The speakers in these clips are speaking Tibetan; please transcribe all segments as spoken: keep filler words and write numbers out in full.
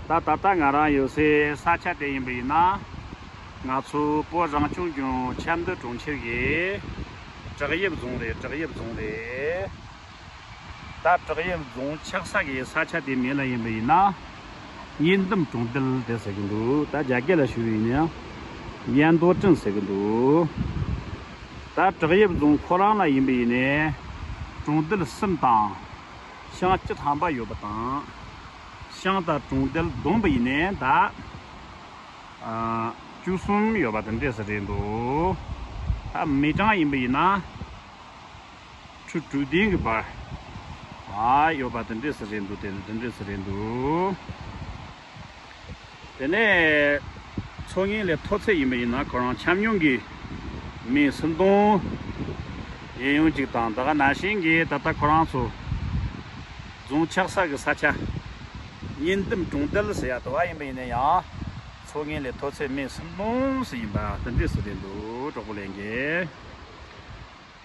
ད་ད་ལྟ་ང་རང་ཡོད་སའི་ས་ཆ་དེ་ཡིན་པ་ཡིན་ན། ང་ཚོ་བོད་རང་སྐྱོང་ལྗོངས་ཆབ་མདོ་གྲོང་ཁྱེར་གྱི་བྲག་གཡབ་རྫོང་རེད། བྲག་གཡབ་རྫོང་རེད། ད་བྲག་གཡབ་རྫོང་ཆགས་ས་གི་ས་ཆ་དེའི་མིང་ལ་ཡིན་པ་ཡིན་ན། དབྱིན་ལྡུམ་གྲོང་རྡལ་དེ་ཟེར་གི་འདུག་ད་རྒྱ་སྐད་ལ་ཞུ་བ་ཡིན་ན་ཡང་། ཡན་ཏོ་ཀྲིན་ཟེར་གི་འདུག་ད་བྲག་གཡབ་རྫོང་ཁོ་རང་ལ་ཡིན་པ་ཡིན་ན། གྲོང་རྡལ་གསུམ་དང་། ཤང་བཅུ་ཐམ་པ་ཡོད་པ་དང་། ཤང་དང་གྲོང་རྡལ་བསྡོམས་པ་ཡིན་ན་ད། ཨ། བཅུ་གསུམ་ཡོད་པ་དེ་འདྲས་སུ་རེད་འདུག་ད་མི་གྲངས་ཡིན་པ་ཡིན་ན། ཁྲི་དྲུག་བདུན་གྱི་བར། ཨ། ཡོད་པ་དེ་འདྲས་སུ་རེད་འདུག་དེ་དེ་འདྲས་སུ་རེད་འདུག་དེ་ནས་མཚོ་ངན་ལས་མཐོ་ཚད་ཡིན་པ་ཡིན་ན་ཁོ་རང་ཆ་སྙོམས་ཀྱི་མི་སུམ་སྟོང་ཡིན་ཡོང་ཅིག་དང་། ད་ག་ནང་བཞིན་གྱི་ད་ལྟ་ཁོ་རང་ཚོ་རྫོང་ཆགས་ས་གི་ས་ཆ་དབྱིན་ལྡུམ་གྲོང་རྡལ་ཟེར་ཡ་དེ་བ་ཡིན་པ་ཡིན་ན་ཡང་། མཚོ་ངན་ལས་མཐོ་ཚད་མི་སུམ་སྟོང་ཙམ་ཡིན་པ་དེ་འདྲས་སུ་རེད་འདུག་གྲོགས་པོ་ལྷན་རྒྱས།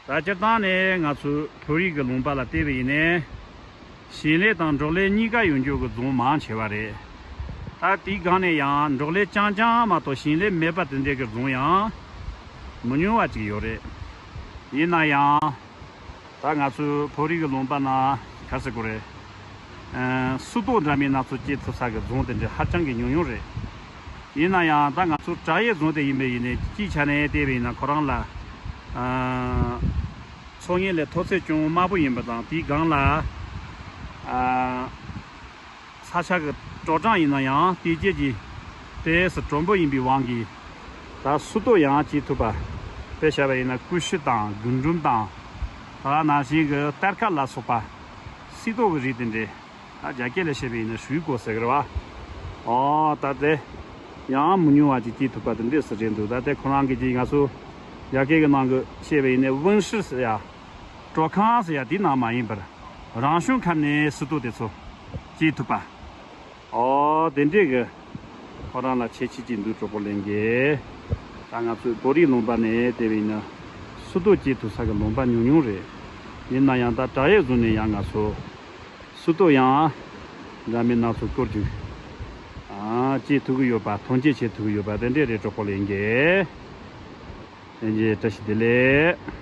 ད་སྤྱིར་བཏང་ནས་ང་ཚོའི་བོད་རིགས་ཀྱི་ལུང་པ་ལ་བལྟས་པ་ཡིན་ནའི། ཞིང་ལས་དང་འབྲོག་ལས་གཉིས་ཀ་ཡོད་རྒྱུ་གི་རྫོང་མང་ཆེ་བ་རེད། ད་དེའི་སྒང་ནས་ཡང་འབྲོག་ལས་རྐྱང་རྐྱང་མ་གཏོགས་ཞིང་ལས་མེད་པ་དེ་འདྲའི་གི་རྫོང་ཡང་མི་ཉུང་བ་ཅིག་ཡོད་རེད། ཡིན་ན་ཡང་། ད་ང་ཚོའི་བོད་རིགས་ཀྱི་ལུང་པ་ན་ག་རེ་ཟེར་དགོས་རེད། ཨ། སུ་ཏོ་འདྲ་མིན་སྣ་ཚོགས་སྐྱེ་ཐུབ་ས་གི་རྫོང་དེ་འདྲ་ཧ་ཅང་གི་ཉུང་ཉུང་རེད། ཡིན་ན་ཡང་ད་ང་ཚོ་བྲག་གཡབ་རྫོང་དེ་ཡིན་པ་ཡིན་ནའི་སྤྱིའི་ཆ་ནས་བལྟས་པ་ཡིན་ན་ཁོ་རང་ལ། ཨ། མཚོ་ངན་ལས་མཐོ་ཚད་ཅུང་དམའ་པོ་ཡིན་པ་དང་དེའི་སྒང་ལ། ཨ། ས་ཆ་གི་དྲོ་གྲང་ཡིན་ན་ཡང་དེ་རྗེས་ཀྱི་དེ་སུ་དྲོན་པོ་ཡིན་པའི་དབང་གིས། ད་སུ་ཏོ་ཡང་སྐྱེ་ཐུབ་པ། དཔེ་བཞག་པ་ཡིན་ན་ཀུ་ཤུ་དང་རྒུན་འབྲུམ་དང་། ད་ནང་བཞིན་གྱི་གཏེར་ཁ་ལ་སོགས་པ། སིལ་ཏོག་གི་རིགས་དེ་འདྲས། ད་རྒྱ་སྐད་ལ་བཤད་པ་ཡིན་ན་水果ཟེར་གི་རེད་བ། ཨོ། ད་དེ་ཡང་མི་ཉུང་བ་ཅིག་སྐྱེ་ཐུབ་པ་དེ་འདྲས་སུ་རེད་འདུག་ད་དེ་ཁོ་རང་གི་ཅིག་ང་ཚོ་རྒྱ་སྐད་ཀྱི་ནང་གི་བཤད་པ་ཡིན་ན་温室ཟེར་ཡ། དྲོ་ཁང་ཟེར་ཡ་དེ་ནང་མ་ཡིན་པར། རང་བྱུང་ཁམས་ནས་སིལ་ཏོག་དེ་ཚོ་སྐྱེ་ཐུབ་པ། ཨོ། དེ་འདྲས་གི་ཁོ་རང་ལ་ཁྱད་ཆོས་ཅིག་འདུག་གྲོགས་པོ་ལྷན་རྒྱས། ད་ང་ཚོའི་བོད་རིགས་ལུང་པ་ནས་བལྟས་པ་ཡིན་ན་སིལ་ཏོག་སྐྱེ་ཐུབ་ས་གི་ལུང་པ་ཉུང་ཉུང་རེད། ཡིན་ན་ཡང་ད་བྲག་གཡབ་རྫོང་ནས་ཡང་ང་ཚོ་སིལ་ཏོག་ཡང་འདྲ་མིན་སྣ་ཚོགས་སྐོར་ཅིག་ཨ། སྐྱེ་ཐུབ་ཀྱི་ཡོད་པ། ཐོན་སྐྱེད་བྱེད་ཐུབ་ཀྱི་ཡོད་པ་དེ་འདྲས་རེད། གྲོགས་པོ་ལྷན་རྒྱས། ལྷན་རྒྱས་བཀྲ་ཤིས་བདེ་ལེགས།